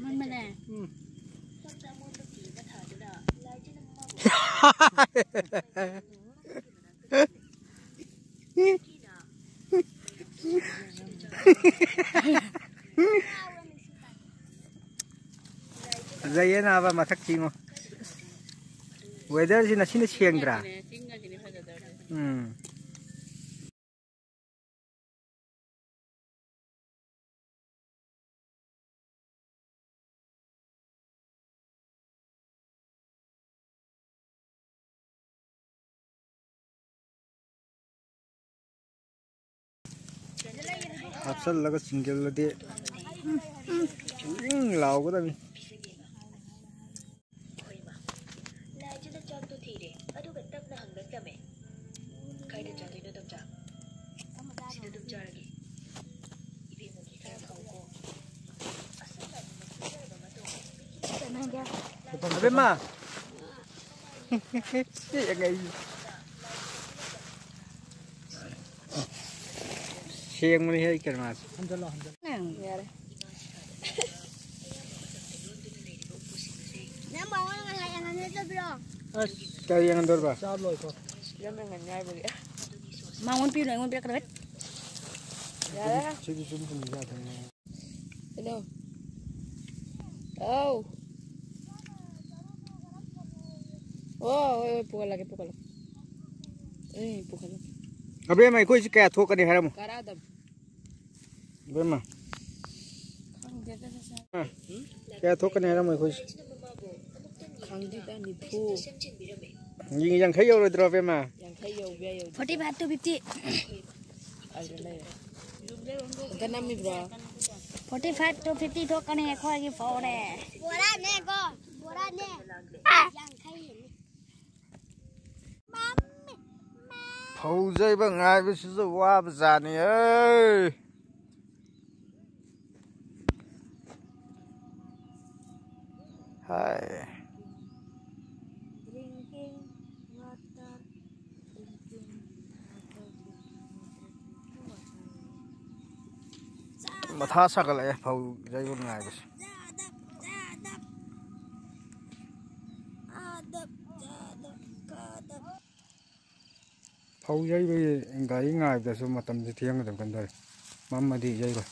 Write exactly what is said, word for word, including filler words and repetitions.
ꯃꯟꯕꯅꯦ꯫ ꯎꯝ꯫ ꯐꯖꯩꯌꯦ ꯅꯥꯕ, ꯃꯊꯛ ꯊꯤꯉꯣ꯫ Weatherꯁꯤ ꯉꯁꯤꯅ ꯁꯦꯡꯗ꯭ꯔꯥ? ꯎꯝ꯫ ꯍꯥꯞꯆꯜꯂꯒ ꯆꯤꯡꯖꯜꯂꯗꯤ ꯏꯪ ꯂꯥꯎꯒꯗꯕꯅꯤ꯫ ꯂꯥꯏꯖꯅ ꯆꯥꯛꯇꯣ ꯊꯤꯔꯦ, ꯑꯗꯨꯒ ꯇꯞꯅ ꯍꯪꯂꯛꯂꯝꯃꯦ, "ꯀꯥꯏꯗ ꯆꯥꯗꯣꯏꯅꯣ, ꯇꯝꯆꯥ? ꯁꯤꯗ ꯑꯗꯨꯝ ꯆꯥꯔꯒꯦ꯫ ꯏꯕꯦꯝꯃꯒꯤ ꯈꯔ ꯈꯥꯛꯎꯀꯣ꯫ ꯑꯁꯨꯝꯅ ꯑꯗꯨꯃꯛ ꯄꯤꯖꯔꯕ ꯃꯇꯨꯡ, ꯑꯕꯦꯝꯃ!" ꯁꯤ ꯑꯉꯩ꯫ ꯁꯦꯡꯕꯅꯤꯍꯦ ꯑꯩ ꯀꯩꯅꯣꯁꯦ꯫ ꯍꯟꯖꯜꯂꯣ, ꯍꯟꯖꯜꯂꯣ꯫ ꯌꯥꯔꯦ꯫ ꯅꯪ ꯃꯉꯣꯟꯗ ꯉꯁꯥꯏ ꯌꯥꯝ ꯍꯟꯖꯜꯂꯕ꯭ꯔꯣ? ꯑꯁ꯫ ꯀꯔꯤ ꯌꯦꯡꯍꯟꯗꯣꯔꯤꯕ? ꯆꯥꯕ ꯂꯣꯏꯈꯣ꯫ ꯐꯤꯂꯝ ꯌꯦꯡꯍꯟꯅꯤ ꯍꯥꯏꯕꯒꯤ꯫ ꯃꯉꯣꯟ ꯄꯤꯔꯨꯅꯨ, ꯑꯩꯉꯣꯟꯗ ꯄꯤꯔꯛꯀꯗꯕ꯫ ꯌꯥꯔꯦ꯫ ꯁꯤꯗꯤ ꯁꯨꯝ ꯍꯨꯟꯕ ꯌꯥꯗꯕꯅꯦ꯫ ꯀꯩꯅꯣ? ꯑꯧ꯫ ꯑꯣ, ꯍꯣꯏ, ꯍꯣꯏ, ꯄꯨꯈꯠꯂꯛꯀꯦ, ꯄꯨꯈꯠꯂꯛꯀꯦ꯫ ꯑꯩ ꯄꯨꯈꯠꯂꯛꯀꯦ꯫ ꯑꯕꯦꯝꯃ, ꯑꯩꯈꯣꯏꯁꯤ ꯀꯌꯥ ꯊꯣꯛꯀꯅꯤ ꯍꯥꯏꯔꯝꯃꯣ? ꯀꯔꯥꯗꯝ꯫ ꯏꯕꯦꯝꯃ꯫ ꯈꯪꯗꯦꯗ, ꯁꯦ, ꯁꯦ꯫ ꯑ, ꯀꯌꯥ ꯊꯣꯛꯀꯅꯤ ꯍꯥꯏꯔꯝꯃꯣ ꯑꯩꯈꯣꯏꯁꯦ? ꯈꯪꯗꯦꯗ, ꯅꯤꯐꯨ꯫ ꯌꯥꯡꯈꯩ ꯌꯧꯔꯣꯏꯗ꯭ꯔꯣ, ꯏꯕꯦꯝꯃ? ꯌꯥꯡꯈꯩ ꯌꯧꯕ ꯌꯥꯏ, ꯌꯧꯗꯦ꯫ Forty five to fifty꯫ ꯑꯗꯨꯗ ꯂꯩꯔꯦ꯫ ꯑꯝꯇ ꯅꯝꯃꯤꯕ꯭ꯔꯣ? Forty five to fifty ꯊꯣꯛꯀꯅꯤ ꯑꯩꯈꯣꯏꯒꯤ ꯐꯧꯔꯦ꯫ ꯕꯣꯔꯥꯅꯦꯀꯣ, ꯕꯣꯔꯥꯅꯦ꯫ ꯌꯥꯡꯈꯩ ꯍꯦꯜꯂꯤ꯫ ꯐꯧ ꯌꯩꯕ ꯉꯥꯏꯕꯁꯤꯁꯨ ꯋꯥꯕ ꯖꯥꯠꯅꯤꯍꯦ꯫ ꯍꯥꯏ꯫ Drinking water, drinking water, drinking water, drinking water. ꯃꯊꯥ ꯁꯥꯒꯠꯂꯛꯑꯦ ꯐꯧ ꯌꯩꯕ ꯉꯥꯏꯕꯁꯦ꯫ ꯐꯧ ꯌꯩꯕꯒꯤ ꯒꯥꯔꯤ ꯉꯥꯏꯕꯗꯁꯨ ꯃꯇꯝꯁꯦ ꯊꯦꯡꯒꯗꯕ ꯀꯝꯗꯧꯔꯦ꯫ ꯃꯝꯃꯗꯤ ꯌꯩꯔꯣꯏ꯫